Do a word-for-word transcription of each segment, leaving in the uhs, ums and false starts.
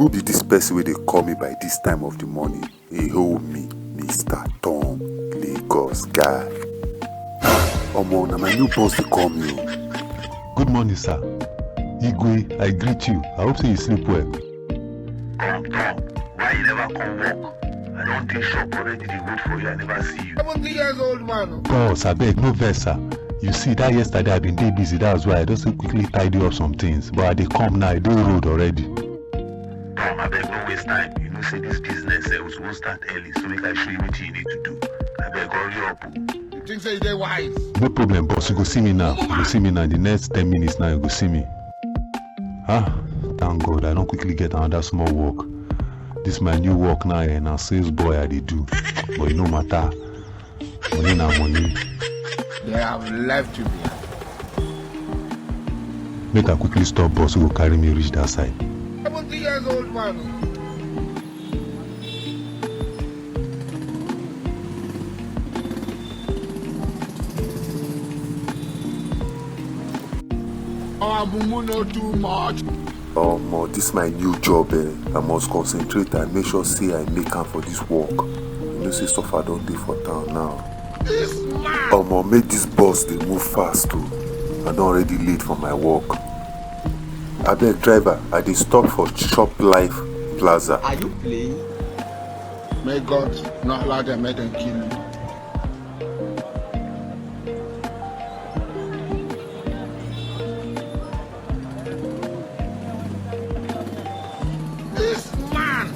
Who be this person wey dey call me by this time of the morning? Hey, hold me, Mister Tom, Lagos guy. Omo, na my new boss dey call me o. Good morning, sir. Igwe, I greet you. I hope say you sleep well. Come, come. Why you never come work? I don dey shop already, dey wait for you, I never see you. Seventy years old man. Boss, abeg, no vex, sir. You see, that yesterday I been dey busy, that's why I just quickly tidy up some things. But I dey come now, I dey road already. Tom, abeg, no waste time. You know say this business, eh, we suppose start early, so make I show you wetin you need to do. Abeg, hurry up o. You think say you dey wise? No problem, boss. You go see me now. You go see me now. In the next ten minutes now, you go see me. Ah, thank God, I don quickly get another small work. This my new work now, eh, na sales boy I dey do. But e no matter. Money na money. They have left you behind. Make I quickly stop bus wey go carry me reach that side. Seventy years old man. Our mumu no too much. Omo, this my new job, eh. I must concentrate and make sure say I make am for this work. You know say suffer don dey for town now. This man. Omo, make this bus dey move fast o. I don already late for my work. Abeg, driver, I dey stop for Shop Life Plaza. Are you playing? May God not allow them, make them kill you. This man.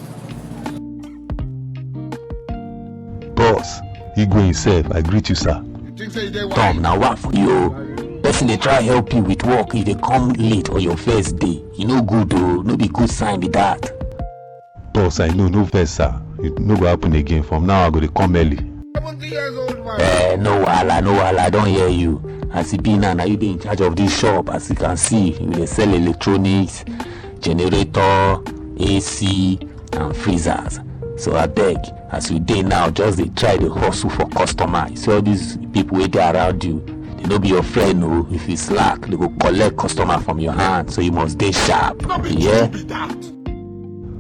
Boss, Igwe himself, I greet you, sir. You think say you dey wise? Tom, na wa for you. Person dey try help you with work, you dey come late on your first day. E no good o, no be good sign be that. Boss, I know, no vex, sir. It no go happen again. From now, I go dey come early. Seventy years old man. Eh, no wahala, no wahala, I don hear you. As e be now, na you dey in charge of this shop. As you can see, we dey sell electronics, generator, A C, and freezers. So abeg, as you dey now, just dey try dey hustle for customer. You see all these people wey dey around you, they no be your friend o. If you slack, they go collect customer from your hand. So you must dey sharp. No be true be that.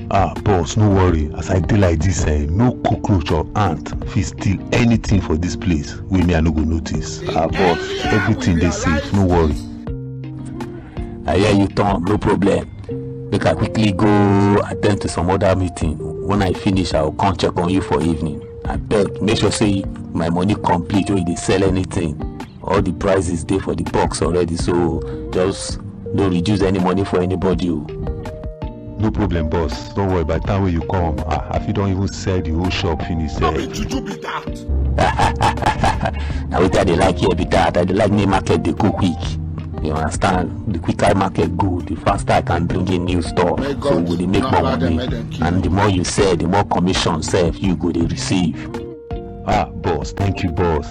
Ah, boss, no worry. As I dey like this, eh, no cockroach or ant fit steal anything for this place wey me I no go notice. Ah, boss, everything dey safe, no worry. I hear you, Tom, no problem. Make I quickly go attend to some other meeting. When I finish, I will come check on you for evening. Abeg, make sure say my money complete when you dey sell anything. All the prices dey for the box already, so just no reduce any money for anybody o. No problem, boss. Don't worry, by the time wey you come, I, I fit don even sell the whole shop finish. No be juju be that. Na wetin I dey like here be that. I dey like make market dey go quick. You understand? The quicker market go, the faster I can bring in new stock. So we dey make more money. And the more you sell, the more commission sef you go dey receive. Ah, boss, thank you, boss.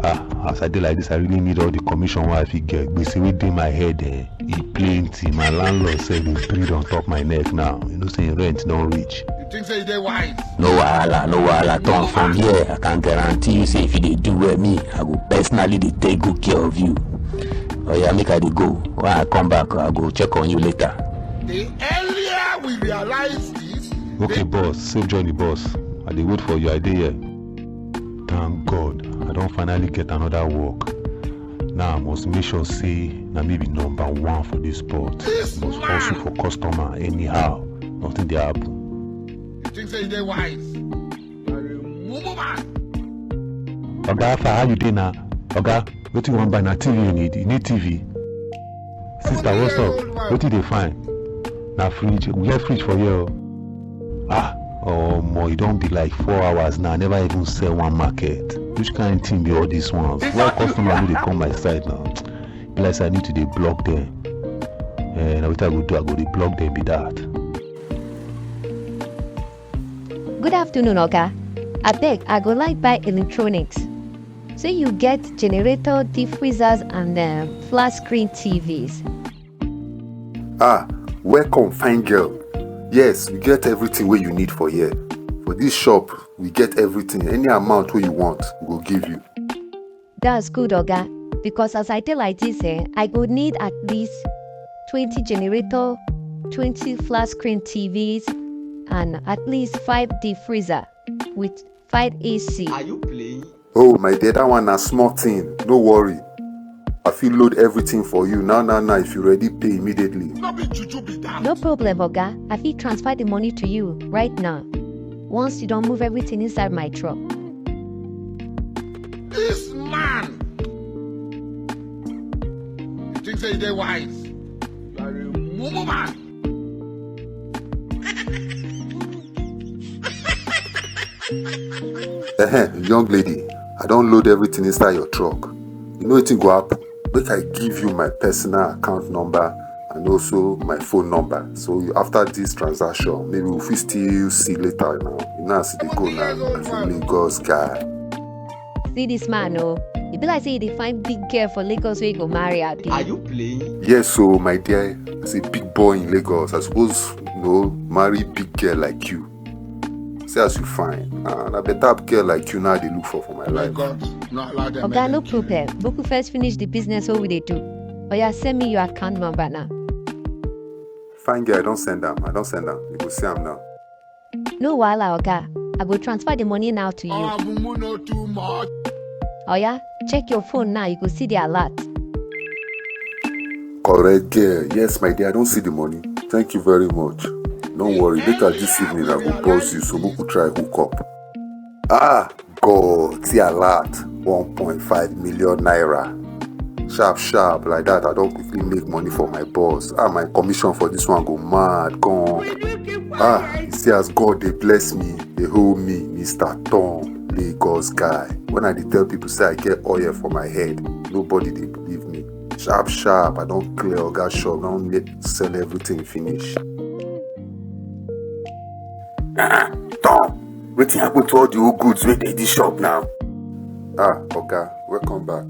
Ah, as I dey like this, I really need all the commission wey I fit get. Gbese wey dey my head, eh, e plenty. My landlord sef dey breathe on top my neck now. You know say rent don reach. You think say you dey wise? No wahala, no wahala. Tom, from here, I can guarantee you say if you dey do well, me, I go personally dey take good care of you. Oya, make I dey go. When I come back, I go check on you later. The earlier we realize this, okay, boss. Safe journey, boss. I dey wait for you. I dey here. Thank God, I don finally get another work. Now I must make sure say na me be number one for this spot. This must hustle for customer anyhow. Nothing dey happen. You think say you dey wise? You are a mumu man. Oga, how far? How you dey now? Oga, wetin you wan buy? Na T V you need? You need T V? Sister, what's up? Wetin you dey find? Na fridge. We get fridge for here o. Ah, omo, e don be like four hours now. I never even sell one market. Which kind thing be all these ones? Why customer no dey come my side now? Be like say I need to dey block them. Eh, na wetin I go do? I go dey block them be that. Good afternoon, Oga. Abeg, I go like buy electronics. So you get generator, deep freezers, and uh, flat screen T Vs. Ah, welcome, fine girl. Yes, we get everything wey you need for here. For this shop, we get everything. Any amount wey you want, we go give you. That's good, Oga. Because as I dey like this, eh, I go need at least twenty generator, twenty flat screen T Vs, and at least five deep freezer with five A C. Are you playing? Oh, my dear, that one na small thing. No worry. I fit load everything for you now, now, now. If you ready, pay immediately. No be juju be that. No problem, Oga. I fit transfer the money to you right now. Once you don move everything inside my truck. This man! You think say you dey wise? You are a mumu man. Ehem, young lady, I don load everything inside your truck. You know wetin go happen? Make I give you my personal account number and also my phone number. So you, after this transaction, maybe we fit still see later now. You know as e dey go now, as a Lagos guy. See this man, oh. E be like say you dey find big girl for Lagos wey you go marry, abi? Are you playing? Yes, so my dear, as a big boy in Lagos, I suppose, you know, marry big girl like you. See as you fine. Ah, na better girl like you now I dey look for for my life. God, no allow them Oga, no make you. problem. Make we first finish the business wey we dey do. Oya, send me your account number now. Fine girl, I don send am. I don send am. You go see am now. No wahala, Oga. I go transfer the money now to you. Our mumu no too much. Oya, check your phone now. You go see the alert. Correct girl. Yes, my dear, I don see the money. Thank you very much. No worry, later this evening I go buzz you, so make we try hook up. Ah, God, see alert, one point five million naira. Sharp, sharp, like that, I don quickly make money for my boss. Ah, my commission for this one go mad, gone. Ah, you see as God dey bless me, dey hold me, Mister Tom, Lagos guy. When I dey tell people say I get oil for my head, nobody dey believe me. Sharp, sharp, I don clear Oga shop, don make, sell everything finish. Ah, Tom, wetin happen to all the old goods wey dey this shop now? Ah, Oga, welcome back.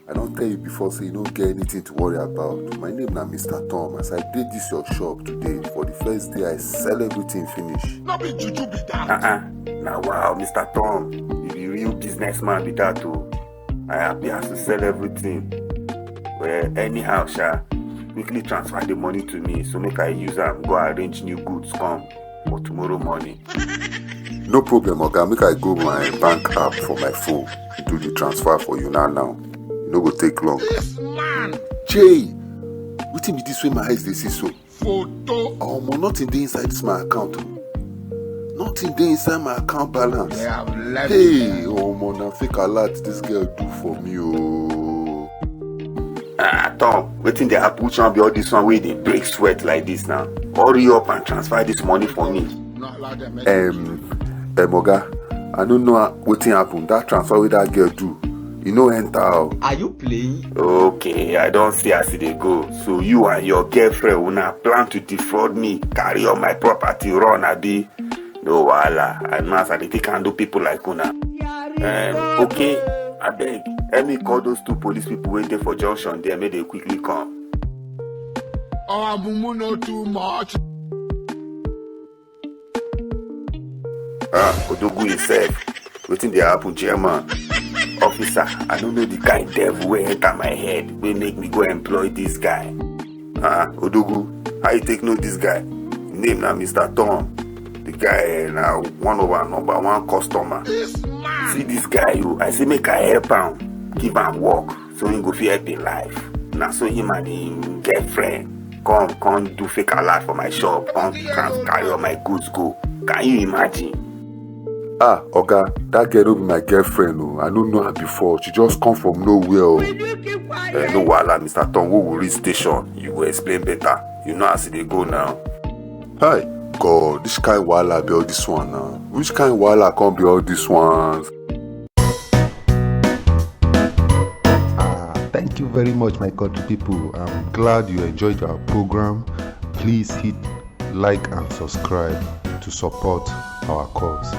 I don tell you before say you no get anything to worry about. My name na Mister Tom. As I dey this your shop today, for the first day I sell everything finish. No be juju be that. Uh-uh. Na wow, Mister Tom, you be real businessman be that o. I happy as you sell everything. Well, anyhow, sha, quickly transfer the money to me so make I use am go arrange new goods come for tomorrow morning. No problem, Oga. Make I go my bank app for my phone, do the transfer for you now now. E no go take long. This man. Jay, wetin be this wey my eyes dey see so? Photo. Omo, nothing dey inside this my account o. Nothing dey inside my account balance. They have left. Hey, omo, na fake alert this girl do for me o. Ah, Tom, wetin dey happen? Which one be all this one wey dey break sweat like this now? Hurry up and transfer this money for me. No allow them make Um, um, Oga, I no know wetin happen. That transfer wey that girl do, e no enter o. Are you playing? Okay, I don see as e dey go. So you and your girlfriend una plan to defraud me, carry all my property run, abi? No wahala. I know as I dey take handle people like una. Um, okay, abeg, help me call those two police people wey dey for junction there, make they quickly come. Our mumu no too much. Ah, Odogwu himself. Wetin dey happen, chairman? Officer, I no know the kind devil wey enter my head wey make me go employ this guy. Ah, Odogwu, how you take know this guy? Him name na Mister Tom. The guy, eh, na one of our number one customer. This man. See this guy, you. I say make I help am, give am work, so he go fit help him life. Na so him and him girlfriend come come do fake alert for my shop, come trans carry all my goods go. Can you imagine? Ah, Oga, that girl no be my girlfriend o. I no know her before. She just come from nowhere o. Eh, no wahala, Mister Tom, we will reach station. You go explain better. You know as e dey go now. Hi, God, which kind wahala be all this one now? Which kind wahala come be all this one? Ah, thank you very much, my country people. I'm glad you enjoyed our program. Please hit like and subscribe to support our cause.